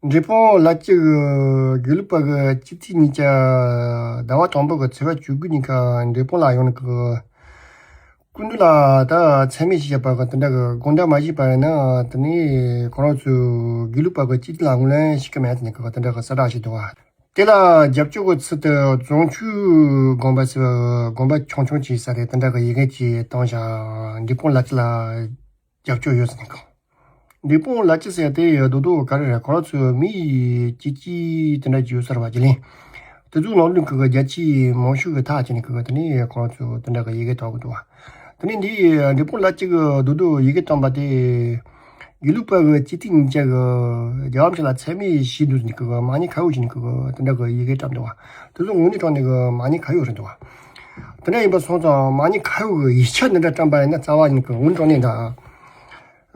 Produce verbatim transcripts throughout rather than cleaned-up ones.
འབྲས་སྤུངས་ལ་གཅིག་གི་དགེ་ལུགས་པ་གི་སྤྱི་འཐུས་གཉིས་ཀ་ཟླ་བ་དང་པོ་གི་ཚེས་པ་བཅུ་དགུ་ཉིན་ཀ་འབྲས་སྤུངས་ལ་ཡོང་ནས་གི་སྐུ་མདུན་ལ་ད་མཚན་སྨད་ཞུ་བྱས་པ་གི་དེ་འདྲ་གི་དགོངས་དག་མ་བཞེས་པ་ཡིན་ན། དེ་ནས་ཁོ་རང་ཚོས་དགེ་ལུགས་པ་གི་སྤྱི་འཐུས་ལ་ངོས་ལེན་བྱེད་ཀྱི་མེད་ཟེར་ནས་གི་དེ་འདྲ་གི་གསལ་བསྒྲགས་བྱས་འདུག་བ། དེ་ལ་རྒྱབ་སྐྱོར་གྱི་ཚུལ་དུ་རྫོང་ཆུ་དགོན་པ་ཟེར་བ་དགོན་པ་ཆུང་ཆུང་ཅིག་ས་རེད། དེ་འདྲ་གི་ཡི་གེ་ཅིག་བཏང་བཞག་འབྲས་སྤུངས་ལ་གཅིག་ལ་རྒྱབ་སྐྱོར་ཡོད་ཟེར་ནས་གི། འབྲས་སྤུངས་ལ་གཅིག་ཟེར་དེ་རྡོག་རྡོག་ག་རེ་རེད། ཁོ་རང་ཚོའི་མི་གཅིག་གཅིག་དེ་འདྲ་ཅིག་ཡོད་ས་རེད་བ། རྒྱུན་ལས་དེ་ཚོའི་ནང་ལོགས་ཀྱི་རྒྱ་ཆེའི་མང་ཤོས་ཀྱི་ཐག་བཅད་ནས་གི་དེ་ནས་ཁོ་རང་ཚོས་དེ་འདྲ་གི་ཡི་གེ་བཏང་གི་འདུག་བ། དེ་ནས་འདི་འབྲས་སྤུངས་ལ་གཅིག་གི་རྡོག་རྡོག་ཡི་གེ་བཏང་པ་དེ། དགེ་ལུགས་པ་གི་སྤྱི་འཐུས་གཉིས་ཀ་གི་རྒྱལ་བ་རིན་པོ་ཆེ་ལ་མཚན་སྨད་ཞུས་འདུག་ཟེར་ནས་གི་མ་ཉེས་ཁ་གཡོགས་བྱས་ནས་གི་དེ་འདྲ་གི་ཡི་གེ་བཀྲམ་འདུག་བ། དེ་ཚོ་དངོས་གནས་དྲང་གནས་གི་མ་ཉེས་ཁ་གཡོགས་རེད་འདུག་བ། དེ་འདྲ་ཡིན་པ་སོང་ཙང་མ་ཉེས་ཁ་གཡོགས་གི་ཡིག་ཆ་འདི་འདྲ་བཀྲམ་པ་ཡིན་ན་རྩ་བ་ཉིད་ཀྱི་དངོས་གནས་དྲང་གནས་ད།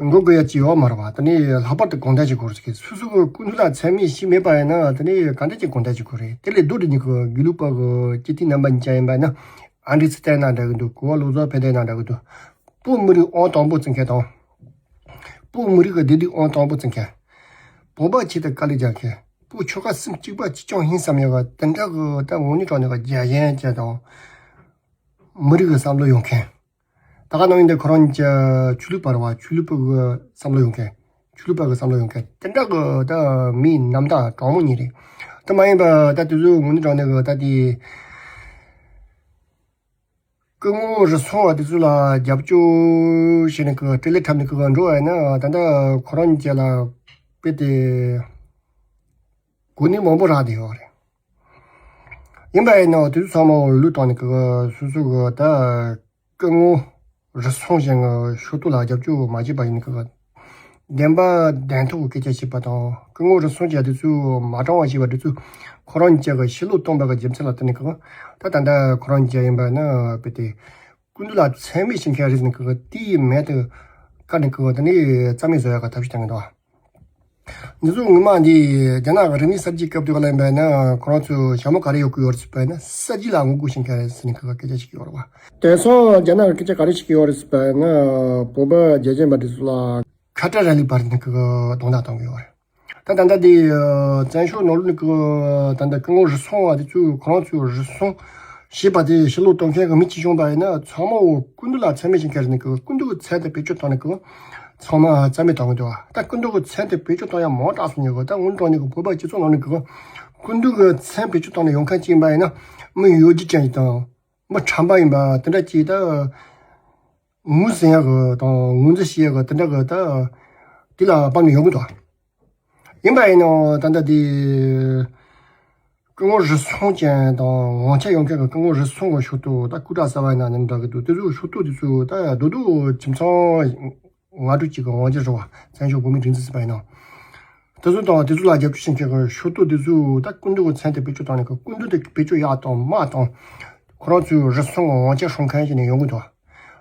མགོ་དགོས་ཡ་ཅིག་ཡོད་མ་རེད་བ། དེ་ནས་ལྷག་པར་དུ་དགོངས་དག་ཅིག་དགོས་རེད་ཟེར་གི། སོ་སོ་གི་སྐུ་མདུན་ལ་མཚན་སྨད་ཞུས་མེད་པ་ཡིན་ན་དེ་ནས་ག་འདྲ་ཅིག་དགོངས་དག་ཅིག་དགོས་རེད། དེ་ལས་ལྡོག་སྟེ་ཉིད་ཀྱི་དགེ་ལུགས་པ་གི་སྤྱི་འཐུས་རྣམ་པ་གཉིས་ཀ་ཡིན་པ་ཡིན་ན། ཨ་འདྲས་ཚུལ་བསྟན་གནང་འདྲ་གི་འདུག་གོ་བ་ལོ་ཙཱ་བ་ཕེབས་གནང་འདྲ་གི་འདུག་བོད་མི་རིགས་ཨང་དང་པོ་བརྩི་མཁན་དང་། བོད་མི་རིགས་ཀྱི་བདེ་སྡུག་ཨང་དང་པོ་བརྩི་མཁན། བོད་པ་ཆེད་དུ་དཀའ་ལས་རྒྱག་མཁན། བོད་ཆོལ་ཁ་གསུམ་གཅིག་པ་གཅིག་རྐྱང་ཡིན་བསམ་ཡག་གི་དེ་འདྲ་གི་ད་དངོས་གནས་དྲང་གནས་གི་རྒྱལ་ཞེན་ཅན་དང་། མི་རིགས་ཀྱི་བསམ་བློ་ཡོད་མཁན། ད་ག་ནང་བཞིན་དུ་ཁོ་རང་གཉིས་ཀ་ཆོས་ལུགས་པ་རེད་བ། ཆོས་ལུགས་པ་གི་བསམ་བློ་ཡོད་མཁན། ཆོས་ལུགས་པ་གི་བསམ་བློ་ཡོད་མཁན་དེ་འདྲ་གི་ད་མིའི་རྣམ་དག་དྲང་མོ་གཉིས་རེད། དེ་མ་ཡིན་པ་ད་དེ་ཚོ་དངོས་གནས་དྲང་གནས་གི་ད་དེ། སྐུ་ངོ་རུ་སོང་བ་དེ་ཚོ་ལ་རྒྱབ་སྐྱོར་བྱས་ནས་ཀྱི་སྤྲེལ་ལད་འཁྲབ་ནས་ཀྱི་འགྲོ་བ་ཡིན་ན། ད་ལྟ་ཁོ་རང་གཉིས་ཀ་ལ་དཔེ་དེ་གོ་གནས་མང་པོ་རག་བསྡད་ཡོད་རེད། ཡིན་པ་ཡིན་ནའང་དེ་ཚོ་ཚང་མ་བློས་བཏང་ནས་ཀྱི་སོ་སོ་གི་ད་སྐུ་ངོ་རུ་སོང་ཞིང་ཕྱོགས་གཏོགས་ལ་རྒྱབ་སྐྱོར་མ་བྱས་པ་ཡིན་ན་ཀྱི། བདེན་པ་བདེན་ཐོག་གི་སྐད་ཆ་བཤད་པ་དང་། སྐུ་ངོ་རུ་སོང་རྒྱ་དེ་ཚོས་མ་དྲང་བ་བྱས་པ་དེ་ཚོས་ཁོ་རང་གཉིས་ཀ་གི་ཕྱི་ལོགས་སྟོན་པ་གི་རྒྱུ་མཚན་ལ་བརྟེན་ནས་ཀྱི། ད་ད་ལྟ་ཁོ་རང་གཉིས་ཀ་ཡིན་པ་ན་དཔེ་དེ་སྐུ་མདུན་ལ་མཚན་སྨད་བྱེད་མཁན་རེད་ཟེར་ནས་ཀྱི་དེའི་མལ་དུ་བཀར་ནས་ཀྱི་དེ་ནས་རྩ་མེད་བཟོ་ཡག་གི་ཐབས་ཤེས་བཏང་གི་འདུག་འདི་ཚོ་སྔོན་མ་འདི་རྒྱ་ནག་གི་རིག་གནས་གསར་བརྗེའི་སྐབས་དེ་ག་ལ་ཡིན་པ་ན་ཁོ་རང་ཚོས་ཞྭ་མོ་ག་རེ་གཡོག་གི་ཡོད་རེད་ཟེར་བ་ན། གསར་བརྗེ་ལ་ངོ་རྒོལ་བྱེད་མཁན་རེད་ཟེར་ནས་ཀྱི་སྐད་ཆ་བཤད་ཀྱི་ཡོད་རེད་བ། དེང་སང་རྒྱ་ནག་གི་སྐད་ཆ་ག་རེ་བཤད་ཀྱི་ཡོད་རེད་ཟེར་བ་ན། བོད་པ་རྒྱལ་ཞེན་པ་དེ་ཚོ་ལ་ཁ་བྲལ་ར་ལི་བར་ནས་ཀྱི་དོན་དག་གཏོང་གི་ཡོད་རེད། ད་ད་ལྟ་འདི་བཙན་བྱོལ་ནང་ལོགས་ནས་ཀྱི་ད་ལྟ་སྐུ་ངོ་རུ་སོང་བ་དེ་ཚོས་ཁོ་རང་ཚོས་རུ་སོང་ཞེས་པ་དེ་ཕྱི་ལོགས་གཏོང་མཁན་གྱི་མི་གཅིག་བྱུང་བ་ཡིན་ན། ཚང་མ་འོ་སྐུ་མདུན་ལ་མཚན་སྨད་བྱེད་མཁན་རེད་ནས་ཀྱི་སྐུ་མདུན་གྱི་མཚན་དེ་བེད་སྤྱོད་བཏང་ནས་ཀྱི་ཚང་མ་རྩ་མེད་བཏང་གི་འདུག་ད་སྐུ་མདུན་གྱི་མཚན་དེ་བེད་སྤྱོད་བཏང་ཡ་མང་དྲགས་སོང་ཉོ་གི། ད་དངོས་གནས་དྲང་གནས་ཀྱི་བོད་པ་སྤྱི་ཚོགས་ནང་ནས་ཀྱི་སྐུ་མདུན་གྱི་མཚན་བེད་སྤྱོད་བཏང་ནས་ཡོང་མཁན་གཅིག་ཡིན་པ་ཡིན་ན། མི་ཡོད་རྒྱུ་ཅན་ཞིག་དང་། མི་ཁྲམ་པ་ཡིན་པ་དེ་འདྲ་ཅིག་ད། ངོས་ཟིན་ཡག་གི་དང་ངོས་འཛིན་བྱེད་ཡག་གི་དེ་འདྲ་གི་ད་དེ་ལ་དཔག་ནས་ཡོང་གི་འདུག་ཡིན་པ་ཡིན་ནའང་ད་ལྟ་དེ་སྐུ་ངོ་རུ་སོང་ཅན་དང་དབང་ཆ་ཡོད་མཁན་གྱི་སྐུ་ངོ་རུ་སོང་གི་ཕྱོགས་གཏོགས་ད་སྐུ་དྲག་གསར་པ་ཡིན་ན་ནི་འདྲ་གི་འདུག་དེ་ཚོའི་ཕྱོགས་གཏོགས་དེ་ཚོ་ད་རྡོག་རྡོག་ཁྱིམ་ཚང་ང་དྲུག་ཅིག་གི་དབང་ཆ་རེད་བ། བཙན་བྱོལ་བོད་མིའི་སྒྲིག་འཛུགས་ཟེར་བ་ཡིན་ན། དེ་ཚོ་དང་དེ་ཚོ་ལ་རྒྱབ་སྐྱོར་བྱེད་མཁན་གྱི་ཕྱོགས་གཏོགས་དེ་ཚོས་ད་སྐུ་མདུན་གྱི་མཚན་དེ་བེད་སྤྱོད་བཏང་ནས་ཀྱི་སྐུ་མདུན་དེ་བེད་སྤྱོད་ཡག་དང་མ་དང་། ཁོ་རང་ཚོའི་རུ་སོང་གི་དབང་ཆ་སྲུང་མཁན་ཞིག་ནས་ཡོང་གི་འདུག་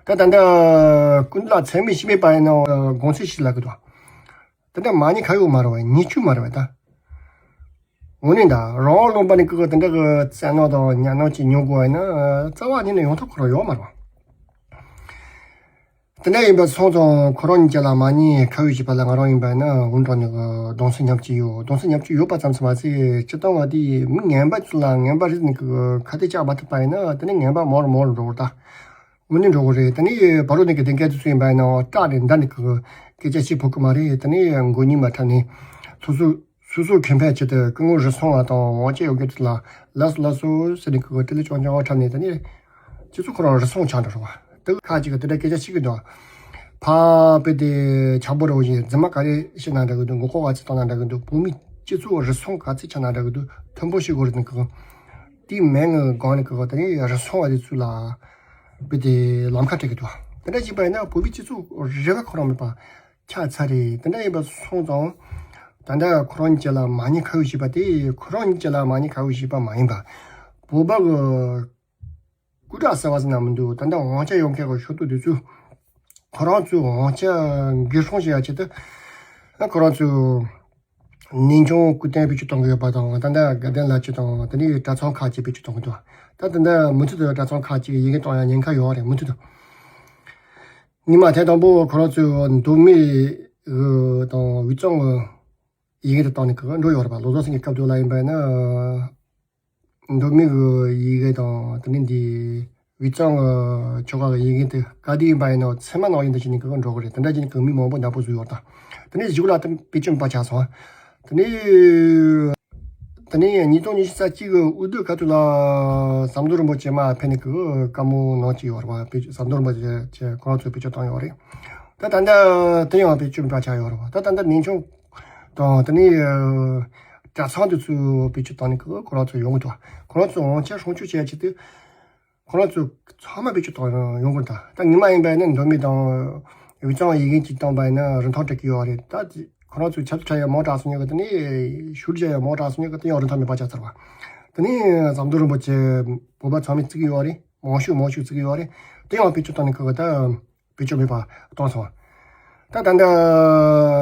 ད་ད་ལྟ་སྐུ་མདུན་ལ་མཚན་སྨད་ཞུས་མེད་པ་ཡིན་ན་དགོངས་ཚུལ་ཞིག་ལབ་གི་འདུག་ད་ལྟ་མ་ཉེས་ཁ་གཡོགས་མ་རེད་བ། ཉེས་སྤྱོད་མ་རེད་བ་ད། དངོས་གནས་ད་རང་དབང་ལུང་པ་ནས་ཀྱི་དེ་འདྲ་གི་བཙན་གནོན་དང་ཉམས་གནོན་ཅིག་མྱོང་དགོས་བ་ཡིན་ན་རྩ་བ་ཉིད་ནས་ཡོང་ཐབས་ཁོ་རང་ཡོད་མ་རེད་བ། དེ་འདྲ་ཡིན་པ་སོང་ཙང་ཁོ་རང་གཉིས་ཀ་ལ་མ་ཉེས་ཁ་གཡོགས་བྱས་པ་ལ་ང་རང་ཡིན་པ་ན་དངོས་དྲང་གནས་ཀྱི་གདུང་སེམས་མཉམ་སྐྱེད་ཡོད། གདུང་སེམས་མཉམ་སྐྱེད་ཡོད་པ་ཙམ་ཙམ་མ་ཟད་སྤྱིར་བཏང་བ་དེ་མི་ངན་པ་ཚོ་ལ་ངན་པ་རེད་ནས་ཀྱི་ཁ་གཏད་བཅག་མ་ཐུབ་པ་ཡིན་ན་དེ་ནི་ངན་པ་མང་རུ་མང་རུ་འགྲོ་གི་རེད་ད། དངོས་གནས་འགྲོ་གི་རེད། དེ་ནི་བར་རོ་ནས་ཀྱི་བདེན་སྐད་དེ་ཚོ་ཡིན་པ་ཡིན་ན་སྐྲག་ནས་འདར་ནས་ཀྱི་སྐད་ཆ་བཤད་ཕོད་ཀྱི་མ་རེད། དེ་ནི་མགོ་གཉིས་མ་འཁྲབ་ནས་སོ་སོ། སོ་སོའི་ཁེ་ཕན་ཆེད་དུ་སྐུ་ངོ་རུ་སོང་བ་དང་དབང་ཆ་ཡོད་མཁན་དེ་ལ་ལགས་སོ་ལགས་སོ་ཟེར་ནས་ཁོ་ཏི་ལི་ཅོང་ཅོང་འཁྲབ་ནས། དེ་ནས་ཁྱེད་ཚོ་ཁོ་རང་རུ་སོང་ཆགས་འགྲོ་རོགས། དེ་ཁ་ཅིག་གིས་དེ་འདྲ་སྐད་ཆ་བཤད་ཀྱི་འདུག་ཕ་དཔེ་དེ་ཆག་པོ་རེ་བ་བཞིན་རྫུན་མ་ག་རེ་བཤད་ན་འདྲ་གི་འདུག་མགོ་སྐོར་ག་ཚོད་བཏང་ན་འདྲ་གི་འདུག་བོད་མི་སྤྱི་ཚོགས་རུ་སོང་ག་ཚོད་ཆགས་ན་འདྲ་གི་འདུག་མཐུན་པོ་བྱེད་དགོས་རེད་འདུག་དེའི་མིང་ངི་སྒང་ནས་ཀྱི་དེ་ནས་རུ་སོང་བ་དེ་ཚོ་ལ་དཔེ་དེ་ལམ་ཁ་སྤྲད་ཀྱི་འདུག་དེ་འདྲ་བྱས་པ་ཡིན་ན་བོད་མི་སྤྱི་ཚོགས་རེ་བ་ཁོ་རང་མེད་པ། ཆགས་ཚར་རེད། དེ་འདྲ་ཡིན་པ་སོང་ཙང་། ད་ལྟ་ཁོ་རང་གཉིས་ཀ་ལ་མ་ཉེས་ཁ་གཡོགས་བྱས་པ་དེ་ཁོ་རང་གཉིས་ཀ་ལ་མ་ཉེས་ཁ་གཡོགས་བྱས་པ་མ་ཡིན་པ། བོད་པ་གི་སྐུ་དྲག་ཟེར་བ་ཟེར་ན་མི་འདུག་ད་ལྟ་དབང་ཆ་ཡོད་མཁན་གྱི་ཕྱོགས་གཏོགས་དེ་ཚོས་ཁོ་རང་ཚོའི་དབང་ཆ་འགན་སྲུང་བྱེད་ཡ་ཆེད་དུ། ཁོ་རང་ཚོས་གནས་ཆུང་སྐུ་རྟེན་བེད་སྤྱོད་གཏོང་གི་ཡོད་པ་དང་། ད་ལྟ་དགའ་ལྡན་ལ་སྤྱི་དང་དེ་ནས་གྲྭ་ཚང་ཁག་ཅིག་བེད་སྤྱོད་གཏོང་གི་འདུག་ད་ད་ལྟ་མུ་མཐུད་དུ་གྲྭ་ཚང་ཁག་ཅིག་ཡི་གེ་གཏོང་ཡ་ཉེན་ཁ་ཡོད་རེད། མུ་མཐུད་དུ། ཉི་མ་ཐེངས་དང་པོ་ཁོ་རང་ཚོས་མདོ་སྨད་གི་དང་དབུས་གཙང་གི་ ཡི་གེ་དེ་བཏང་ནས་ཁོ་འགྲོ་ཡོད་རེད་པ། བློ་བཟང་སེང་གེ་སྐབས་དེ་ལ་ཡིན་པ་ཡིན་ན། མདོ་སྨད་གི་ཡི་གེ་དང་དེ་ནས་འདི་དབུས་གཙང་གི་ཆོལ་ཁ་གི་ཡི་གེ་དེ་ག་དུས་ཡིན་པ་ཡིན་ན་ཚད་མ་ནང་བཞིན་དུ་བྱས་ནས་ཁོ་འགྲོ་གི་རེད། དེ་འདྲ་བྱས་ནས་ཁོ་མི་མང་པོ་ནག་པོ་བཟོས་ཡོད་ད། དེ་ནས་གཞུག་ལ་དེ་བེད་སྤྱོད་མེད་པ་ཆགས་སོང་། དེ་ནས། དེ་ནས་ཉིས་སྟོང་ཉི་ཤུ་རྩ་གཅིག་གི་འོས་བསྡུ་ག་དུས་ལ་ཟམ་གདོང་རིན་པོ་ཆེ་མར་ཕེབས་ནས་ཁོ་བཀའ་མོལ་གནང་གི་ཡོད་རེད་པ། བེད་སྤྱོད་ཟམ་གདོང་རིན་པོ་ཆེ་ཁོ་རང་ཚོས་བེད་སྤྱོད་བཏང་ཡོད་རེད། ད་ད་ལྟ་དེ་ཡང་བེད་སྤྱོད་མེད་པ་ཆགས་ཡོད་རེད་པ། ད་ད་ལྟ་ནན་ཆུང་དང་དེ་ནས་གྲྭ་ཚང་དེ་ཚོས་བེད་སྤྱོད་བཏང་ནས་ཁོ་ཁོ་རང་ཚོ་ཡོང་གི་འདུག་ཁོ་རང་ཚོ་དབང་ཆ་སྲུང་སྐྱོབ་བྱེད་ཡ་ཆེད་དུ། ཁོ་རང་ཚོ་ཚང་མ་བེད་སྤྱོད་བཏང་ཡོང་གི་འདུག་ད་ཉི་མ་ཡིན་པ་ཡིན་ན་མདོ་སྨད་དང་དབུས་གཙང་ཡི་གེ་གཅིག་བཏང་པ་ཡིན་ན་རིན་ཐང་སྤྲད་ཀྱི་ཡོད་རེད། ད་ཁོ་རང་ཚོས་ཆབ་སྲིད་ཁྲལ་ཡང་མང་དྲགས་སོང་ཉག་གི། དེ་ནས་ཤུགས་རྒྱག་ཡང་མང་དྲགས་སོང་ཉག་གི། དེ་ཡང་རིན་ཐང་མེད་པ་ཆགས་ཚར་བ། དེ་ནས་ཟམ་གདོང་རིན་པོ་ཆེ་བོད་པ་ཚང་མས་བརྩི་གི་ཡོད་རེད། མང་ཤོས་མང་ཤོས་བརྩི་གི་ཡོད་རེད། དེ་ཡང་བེད་སྤྱོད་བཏང་ནས་ཁོ་གི་ད་བེད་སྤྱོད་མེད་པ་བཏང་སོང་། ད་ད་ལྟ་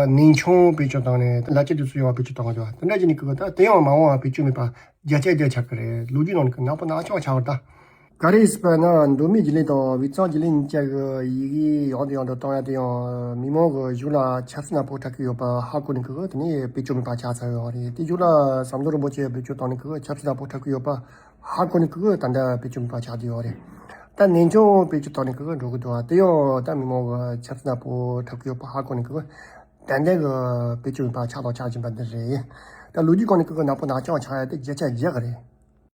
ནན་ཆུང་བེད་སྤྱོད་བཏང་ནས་ད་ལ་ཅི་དུས་སུ་ཡང་བེད་སྤྱོད་བཏང་གི་འདུག་དེ་འདྲ་བྱས་ནས་ཁོ་གི་ད་དེ་ཡང་མ་འོངས་པ་བེད་སྤྱོད་མེད་པ་བརྒྱ་ཆ་བརྒྱ་ཆགས་ཀྱི་རེད། ལོ་རྒྱུས་ནང་ནས་ཁོ་ནག་པོ་ནག་ཅང་ཆགས་པ་རེད་ད། ག་རེ་ཟེར་བ་ན་མདོ་སྨད་བརྗེ་ལེན་དང་དབུས་གཙང་བརྗེ་ལེན་གཉིས་ཀ་གི་ཡི་གེ་ཡང་དུ་ཡང་དུ་བཏང་ཡ་དེ་ཡང་མི་མང་གི་གཞུག་ལ་ཆབ་སྲིད་ནག་པོ་འཁྲབ་ཀྱི་ཡོད་པ་ཧ་གོ་ནས་ཁོ་གི་དེ་ནས་བེད་སྤྱོད་མེད་པ་ཆགས་ཚར་ཡོད་རེད། དེ་གཞུག་ལ་ཟམ་གདོང་རིན་པོ་ཆེ་བེད་སྤྱོད་བཏང་ནས་ཁོ་གི་ཆབ་སྲིད་ནག་པོ་འཁྲབ་ཀྱི་ཡོད་པ་ཧ་གོ་ནས་ཁོ་གི་ད་ལྟ་བེད་སྤྱོད་མེད་པ་ཆགས་བསྡད་ཡོད་རེད། ད་ནན་ཆུང་བེད་སྤྱོད་བཏང་ནས་ཁོ་གི་འགྲོ་གི་འདུག་ད་ཡང་ད་མི་མང་གི་ཆབ་སྲིད་ནག་པོ་འཁྲབ་ཀྱི་ཡོད་པ་ཧ་གོ་ནས་ཁོ་གི་ད་ལྟ་གི་བེད་སྤྱོད་མེད་པ་ཆགས་དང་ཆགས་བཞིན་པ་འདི་རེད། ད་ལོ་རྒྱུས་སྒང་ནས་ཁོ་གི་ནག་པོ་ནག་ཅང་ཆགས་ཡ་དེ་བརྒྱ་ཆ་བརྒྱ་གི་རེད།